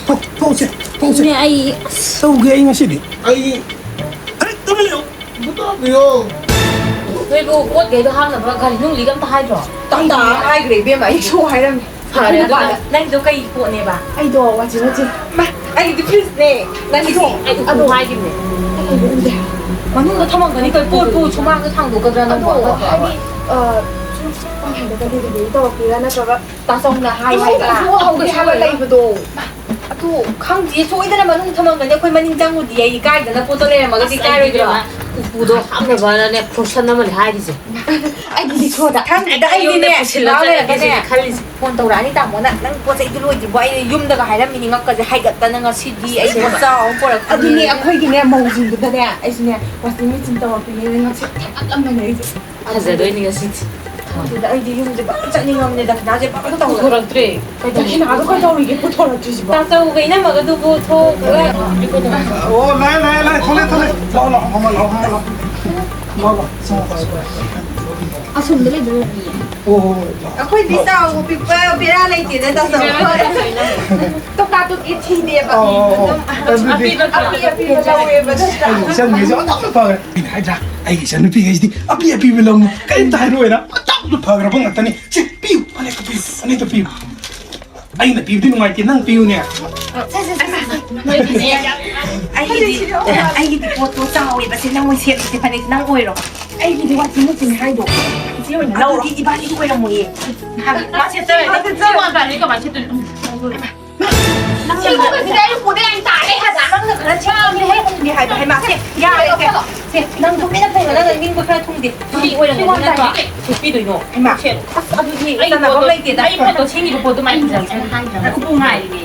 ꯊꯣꯛ-, ꯊꯣꯛꯁꯦ, ꯊꯣꯛꯁꯦ꯫ ꯅꯦ ꯑꯩ꯫ ꯑꯁ, ꯇꯧꯒꯦ ꯑꯩ ꯉꯁꯤꯗꯤ꯫ ꯑꯩ ꯑꯔꯦ, ꯇꯨꯃꯤꯟ ꯂꯩꯌꯣ꯫ ꯂꯨꯄꯥ ꯇꯔꯥ ꯄꯤꯌꯣ꯫ ꯅꯣꯏꯕꯨ ꯄꯣꯠ ꯀꯩꯗꯣ ꯍꯥꯞꯅꯕ ꯒꯥꯔꯤ ꯅꯨꯡꯂꯤꯒ ꯑꯝꯇ ꯍꯥꯏꯗ꯭ꯔꯣ? ꯇꯞ ꯇꯥ ꯍꯥꯏꯈ꯭ꯔꯦ ꯏꯕꯦꯝꯃ, ꯑꯩ ꯁꯣ ꯍꯥꯏꯔꯝꯃꯦ꯫ ꯐꯔꯦ ꯑꯗꯨꯅ꯫ ꯅꯪꯒꯤꯗꯣ ꯀꯩ ꯄꯣꯠꯅꯦꯕ? ꯑꯩꯗꯣ ꯋꯥꯆꯤꯡ ꯃꯦꯆꯤꯟ꯫ ꯃꯥ, ꯑꯩꯒꯤꯗꯤ ꯐ꯭ꯔꯤꯖꯅꯦ꯫ ꯅꯪꯒꯤꯗꯤ? ꯑꯩ ꯎꯄꯨ ꯍꯥꯏꯈꯤꯕꯅꯦ꯫ ꯃꯅꯨꯡꯗ ꯊꯝꯃꯝꯒꯅꯤ ꯀꯩ ꯄꯣꯠꯄꯨ ꯁꯨꯃꯥꯡꯗ ꯊꯥꯡꯗꯣꯛꯀꯗ꯭ꯔꯥ ꯅꯪꯕꯣ? ꯑꯗꯣ ꯍꯥꯏꯗꯤ, ꯑ, ꯁꯨꯝ ꯍꯥꯏꯕꯗ ꯗꯦꯂꯤꯚꯔꯤ ꯇꯧꯔꯛꯄꯤꯔꯥ ꯅꯠꯇ꯭ꯔꯒ ꯇꯥꯆꯧꯅ ꯍꯥꯏ ꯍꯥꯏꯕ꯭ꯔꯥ? ꯄꯩꯁꯥ ꯂꯩꯕꯗꯣ꯫ ꯑꯗꯨ ꯈꯪꯗꯤꯌꯦ, ꯁꯣꯏꯗꯅ ꯃꯅꯨꯡ ꯊꯝꯃꯝꯒꯅꯤ꯫ ꯑꯩꯈꯣꯏ ꯃꯅꯤꯡ ꯆꯪꯉꯨꯗꯤ ꯑꯩ ꯀꯥꯏꯗꯅ ꯄꯣꯠꯇꯣ ꯂꯩꯔꯝꯃꯒꯗꯤ ꯀꯥꯏꯔꯣꯏꯗ꯭ꯔꯣ? ꯎꯄꯨꯗꯣ ꯍꯥꯞꯅꯕꯅꯅꯦ ꯐꯣꯔꯁꯟ ꯑꯃꯅꯦ ꯍꯥꯏꯔꯤꯁꯦ꯫ ꯑꯩꯗꯤ ꯁꯣꯗ ꯈꯪꯗꯦꯗ, ꯑꯩꯗꯤꯅꯦ ꯑꯩꯉꯣꯟꯗ ꯄꯨꯁꯤꯜꯂ ꯉꯥꯎ ꯆꯠꯂꯒꯦ ꯁꯤꯅꯦ ꯂꯩꯔꯝꯃꯒꯅꯦ꯫ ꯈꯜꯂꯤꯁꯦ꯫ ꯐꯣꯟ ꯇꯧꯔꯛꯑꯅꯤ ꯇꯥꯃꯣꯅ, "ꯅꯪ ꯄꯣꯠ ꯆꯩꯗꯨ ꯂꯣꯏꯗ꯭ꯔꯤꯕꯣ?" ꯑꯩ ꯌꯨꯝꯗꯒ ꯍꯥꯏꯔꯝꯃꯤꯅꯤ ꯉꯛꯀꯁꯦ ꯍꯥꯏꯒꯠꯇꯅ ꯉꯁꯤꯗꯤ ꯑꯩ ꯄꯣꯠ ꯆꯥꯎ ꯑꯃ ꯄꯣꯔꯛꯄꯅꯤ꯫ ꯑꯗꯨꯅꯦ ꯑꯩꯈꯣꯏꯒꯤꯅꯦ ꯃꯧꯁꯤꯡꯗꯨꯗꯅꯦ ꯑꯩꯁꯨꯅꯦ ꯋꯥꯁꯤꯡ ꯃꯦꯆꯤꯟ ꯇꯧꯔꯛꯄꯤꯅꯦꯅ ꯉꯛꯁꯦ ꯊꯦꯛꯀꯠꯂꯝꯕꯅꯦ ꯑꯩꯁꯦ꯫ ꯐꯖꯗꯣꯏꯅꯤ ꯉꯁꯤꯗꯤ꯫ ꯑꯗꯨꯗ ꯑꯩꯗꯤ ꯌꯨꯝꯁꯦ ꯐꯖꯅ ꯆꯠꯅꯤꯡꯉꯝꯅꯦ, ꯗꯈꯤꯅꯥꯁꯦ ꯐꯖꯅ ꯇꯧꯔꯒ꯫ ꯄꯨꯊꯣꯔꯛꯇ꯭ꯔꯦ꯫ ꯗꯈꯤꯅꯥꯗꯣ ꯀꯩꯗꯧꯔꯤꯒꯦ ꯄꯨꯊꯣꯔꯛꯇ꯭ꯔꯤꯁꯤꯕꯣ? ꯇꯥꯆꯧꯒ ꯏꯅꯝꯃꯒꯗꯨꯕꯨ ꯊꯣꯛꯈ꯭ꯔꯦ꯫ ꯑꯣ, ꯂꯥꯛꯑꯦ, ꯂꯥꯛꯑꯦ, ꯂꯥꯛꯑꯦ, ꯊꯣꯛꯂꯛꯑꯦ, ꯊꯣꯛꯂꯛꯑꯦ꯫ ꯂꯥꯛꯑꯣ, ꯂꯥꯛꯑꯣ, ꯃꯃꯥ, ꯂꯥꯛꯑꯣ, ꯃꯃꯥ, ꯂꯥꯛꯑꯣ꯫ ꯂꯥꯛꯑꯣ, ꯂꯥꯛꯑꯣ, ꯆꯪꯉꯣ, ꯆꯪꯉꯣ, ꯆꯪꯉꯣ꯫ ꯑꯁꯣꯝꯗ ꯂꯩꯕ ꯌꯥꯅꯤꯌꯦ꯫ ꯑꯣ, ꯍꯣꯏ, ꯍꯣꯏ, ꯂꯥꯛꯑꯣ꯫ ꯑꯩꯈꯣꯏꯗꯤ ꯆꯥꯎꯕ ꯄꯤꯛꯄ ꯕꯦꯔꯥ ꯂꯩꯇꯦꯗ, ꯇꯥꯆꯧ꯫ ꯇꯣꯀꯥ ꯇꯣꯀꯤ ꯊꯤꯗꯦꯕ꯫ ꯑꯣ, ꯑꯣ, ꯑꯣ꯫ ꯑꯗꯨꯝ ꯑꯗꯨꯗꯤ ꯑꯄꯤ ꯑꯄꯤꯕ ꯂꯧꯋꯦꯕ, ꯅꯠꯇ꯭ꯔꯥ? ꯑꯩꯅ ꯏꯆꯟꯒꯤꯁꯦ ꯑꯣꯟꯊꯣꯛꯅ ꯐꯈ꯭ꯔꯦ꯫ ꯑꯩꯅ ꯍꯥꯏꯗ꯭ꯔꯥ, ꯑꯩꯒꯤ ꯏꯆꯟꯅꯨꯄꯤꯈꯩꯁꯤꯗꯤ ꯑꯄꯤ ꯑꯄꯤꯕ ꯂꯧꯅꯤ, ꯀꯔꯤꯝꯇ ꯍꯥꯏꯔꯣꯏꯅ ꯑꯣꯟꯊꯣꯛꯅ ꯐꯈ꯭ꯔꯕ ꯉꯥꯛꯇꯅꯤ꯫ ꯁꯤ ꯄꯤꯌꯨ, ꯐꯅꯦꯛꯇ ꯄꯤꯌꯨ, ꯐꯅꯦꯛꯇ ꯄꯤꯌꯨ꯫ ꯑꯩꯅ ꯄꯤꯕꯗꯤ ꯅꯨꯡꯉꯥꯏꯇꯦ, ꯅꯪ ꯄꯤꯌꯨꯅꯦ꯫ ꯑꯩꯒꯤꯗꯤ ꯑꯩꯒꯤꯗꯤ ꯄꯣꯠꯇꯣ ꯆꯥꯎꯋꯦꯕ꯫ ꯁꯦ, ꯅꯪ ꯑꯣꯏ ꯁꯦꯠꯂꯁꯦ, ꯐꯅꯦꯛ ꯅꯪ ꯑꯣꯏꯔꯣ꯫ ꯑꯩꯒꯤꯗꯤ ꯋꯥꯆꯤꯡ ꯃꯦꯆꯤꯟ ꯍꯥꯏꯗꯣ ꯏꯆꯦ ꯑꯣꯏꯅ ꯂꯧꯔꯣ꯫ ꯑꯗꯨꯗꯤ ꯏꯕꯥꯅꯤꯒꯤ ꯑꯣꯏꯔꯝꯃꯣꯏꯌꯦ꯫ ꯃꯥ ꯁꯦꯠꯆꯔꯦ꯫ ꯁꯤ ꯋꯥꯟ ꯄ꯭ꯂꯥꯏꯁꯦ ꯀꯃꯥꯏꯅ ꯁꯦꯠꯇꯣꯏꯅꯣ? ꯁꯤꯒꯨꯝꯕꯁꯤꯗꯤ ꯑꯩ ꯄꯨꯗ ꯌꯥꯝ ꯇꯥꯔꯦ ꯍꯥꯏꯕ꯫ ꯅꯪꯅ ꯈꯔ ꯆꯦꯛꯁꯤꯟꯒꯦ ꯍꯥꯏꯕ꯫ ꯍꯩꯃꯥ, ꯁꯦ, ꯌꯥꯔꯦ, ꯁꯦ꯫ ꯁꯦ, ꯅꯪ ꯇꯨꯃꯤꯟꯅ ꯂꯩꯌꯣ, ꯅꯪꯅ ꯅꯤꯡꯕ ꯈꯔ ꯊꯨꯡꯗꯦ꯫ ꯁꯤ ꯑꯣꯏꯔꯝꯒꯅꯤ ꯅꯠꯇ꯭ꯔꯣ? ꯁꯦꯠꯄꯤꯗꯣꯏꯅꯣ? ꯏꯃꯥ, ꯑꯁ, ꯑꯗꯨꯗꯤ ꯑꯩ ꯆꯥꯟꯅꯕ ꯄꯣꯠꯇꯣ, ꯂꯩꯇꯦꯗ꯫ ꯑꯩ ꯄꯣꯠꯇꯣ ꯁꯦꯝꯃꯤꯕ ꯄꯣꯠꯇꯣ ꯃꯥꯏ ꯐꯖꯅ ꯁꯦꯝ ꯍꯥꯏꯗ꯭ꯔꯕ? ꯎꯄꯨ ꯉꯥꯏꯔꯤꯅꯦ꯫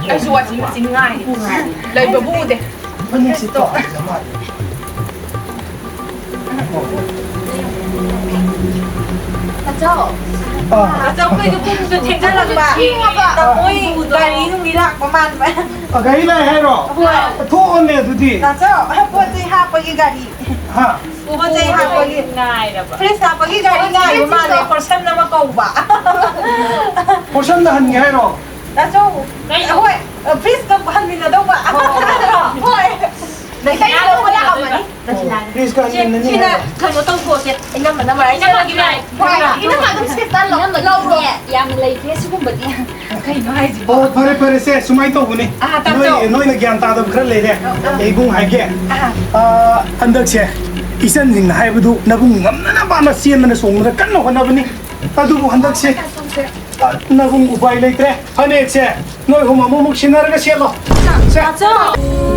ꯑꯩꯁꯨ ꯋꯥꯆꯤꯡ ꯃꯦꯆꯤꯟ ꯉꯥꯏꯔꯤ꯫ ꯎꯄꯨ ꯉꯥꯏꯔꯤ꯫ ꯂꯩꯕꯕꯨ ꯎꯗꯦ꯫ ꯐꯅꯦꯛꯁꯦ ꯇꯣꯛ꯫ ꯇꯥꯆꯧ꯫ ꯑꯥ꯫ ꯇꯥꯆꯧ, ꯑꯩꯈꯣꯏꯗꯣ ꯄꯨꯡꯁꯨ ꯊꯦꯡꯖꯜꯂꯛꯄ꯫ ꯊꯦꯡꯉꯕ꯫ ꯃꯣꯏ ꯒꯥꯔꯤ ꯅꯨꯡꯗꯤ ꯂꯥꯛꯄ ꯃꯥꯟꯕ꯫ ꯑ, ꯒꯥꯔꯤ ꯂꯥꯛꯑꯦ ꯍꯥꯏꯔꯣ? ꯍꯣꯏ꯫ ꯊꯣꯛꯑꯣꯅꯦ ꯑꯗꯨꯗꯤ꯫ ꯇꯥꯆꯧ, ꯄꯣꯠ ꯆꯩ ꯍꯥꯞꯄꯒꯤ ꯒꯥꯔꯤ꯫ ꯍꯥ? ꯄꯣꯠ ꯆꯩ ꯍꯥꯞꯄꯒꯤ꯫ ꯉꯥꯏꯔꯕ꯫ ꯐ꯭ꯔꯤꯖ ꯍꯥꯞꯄꯒꯤ ꯒꯥꯔꯤ ꯉꯥꯏꯕ ꯃꯥꯜꯂꯦ, ꯐꯣꯔꯁꯟ ꯑꯃ ꯀꯧꯕ꯫ ꯐꯣꯔꯁꯟꯗ ꯍꯟꯒꯦ ꯍꯥꯏꯔꯣ? ꯇꯥꯆꯧ, ꯀꯩꯅꯣ? ꯍꯣꯏ, ꯐ꯭ꯔꯤꯖꯀ ꯍꯟꯃꯤꯟꯅꯗꯧꯕ꯫ ꯍꯣꯏ꯫ ꯂꯩꯁꯥꯕꯤ ꯂꯧꯕ ꯂꯥꯛꯑꯝꯃꯅꯤ꯫ ꯐ꯭ꯔꯤꯖꯀ ꯁꯦ, ꯍꯟꯃꯤꯟꯅꯅꯤ ꯁꯤꯅ ꯍꯥꯏꯔꯣ? ꯀꯩꯅꯣ ꯇꯧꯊꯣꯛꯑꯁꯦ, ꯏꯅꯝꯃꯅ ꯃꯔꯥꯏ ꯏꯅꯝꯃꯒꯤ ꯃꯔꯥꯏ꯫ ꯍꯣꯏ, ꯏꯅꯝꯃ ꯑꯗꯨꯝ ꯁꯤꯗ ꯂꯧ-, ꯂꯧꯔꯣ꯫ ꯌꯥꯝꯅ ꯂꯩꯇꯦ ꯁꯤꯒꯨꯝꯕꯗꯤ꯫ ꯀꯩꯅꯣ ꯍꯥꯏꯁꯤꯕꯣ? ꯑꯣ, ꯐꯔꯦ, ꯐꯔꯦ, ꯁꯦ, ꯁꯨꯃꯥꯏꯅ ꯇꯧꯕꯅꯤ꯫ ꯑꯥ, ꯇꯥꯆꯧ꯫ ꯅꯣꯏ, ꯅꯣꯏꯅ ꯒ꯭ꯌꯥꯟ ꯇꯥꯗꯕ ꯈꯔ ꯂꯩꯔꯦ꯫ ꯑꯥ, ꯑꯥ꯫ ꯑꯩ ꯏꯕꯨꯡ ꯍꯥꯏꯒꯦ꯫ ꯑꯥ꯫ ꯑꯥ, ꯍꯟꯗꯛꯁꯦ ꯏꯆꯟꯁꯤꯡꯅ ꯍꯥꯏꯕꯗꯨ ꯅꯕꯨꯡ ꯉꯝꯅꯅꯕꯅ ꯆꯦꯟꯗꯅ ꯆꯣꯡꯗꯅ ꯀꯟꯅ ꯍꯣꯠꯅꯕꯅꯤ꯫ ꯑꯗꯨꯕꯨ ꯍꯟꯗꯛꯁꯦ, ꯑꯥ, ꯅꯕꯨꯡ ꯎꯄꯥꯏ ꯂꯩꯇ꯭ꯔꯦ꯫ ꯐꯅꯦꯛꯁꯦ ꯅꯣꯏ ꯑꯍꯨꯝ ꯑꯃꯨꯛꯃꯨꯛ ꯁꯤꯟꯅꯔꯒ ꯁꯦꯠꯂꯣ꯫ ꯁꯦ꯫ ꯇꯥꯆꯧ꯫